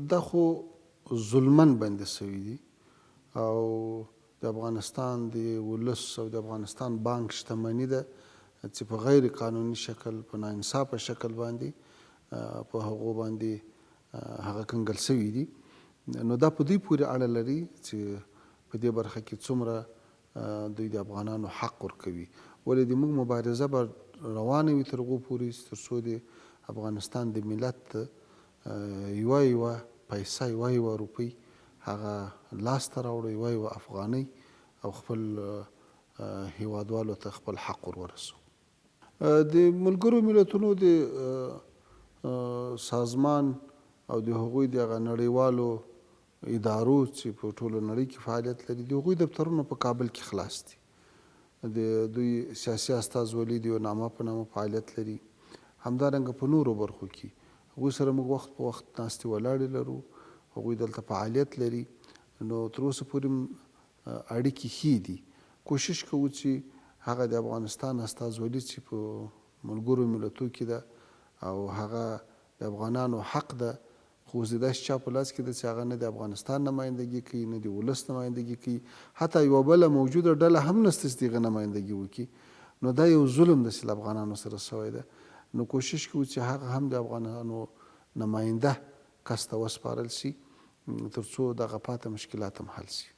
دا خو ظلماً بندي شوي دي او د افغانستان د ولس او د افغانستان بانک شتمني ده چې په غیر قانوني شکل، په ناانصافه شکل باندې په هغو باندې هغه کنګل شوي دي. نو دا په دوی پورې اړه لري چې په دې برخه کې څومره دوی د افغانانو حق ورکوي. ولې د موږ مبارزه به روانه وي تر هغو پورې چې تر څو د افغانستان د ملت یوه یوه پیسه، یوه یوه روپۍ هغه لاس ته راوړو، یوه یوه افغانۍ، او خپل هیوادوالو ته خپل حق ور ورسوو. د ملګرو ملتونو د سازمان او د هغوی د هغه نړیوالو ادارو چې په ټوله نړۍ کې فعالیت لري، د هغوی دفترونه په کابل کې خلاص دي. د دوی سیاسي استازولي د یوناما په نامه فعالیت لري. همدارنګه په نورو برخو کې هغوی سره موږ وخت په وخت ناستې ولاړې لرو، هغوی دلته فعالیت لري. نو تر اوسه پورې اړیکې ښې دي. کوشش کوو چې هغه د افغانستان استازولي چې په ملګرو ملتو کې ده او هغه د افغانانو حق ده، خو اوس د داسې چا په لاس کې ده چې هغه نه د افغانستان نمایندګي کوي، نه د ولس نمایندګي کوي، حتی یوه بله موجوده ډله هم نشته چې د هغه نمایندګي وکړي. نو دا یو ظلم ده چې له افغانانو سره شوی ده. نو کوشش کوو چې هغه هم د افغانانو نماینده کس ته وسپارل شي، تر څو دغه پاته مشکلات هم حل شي.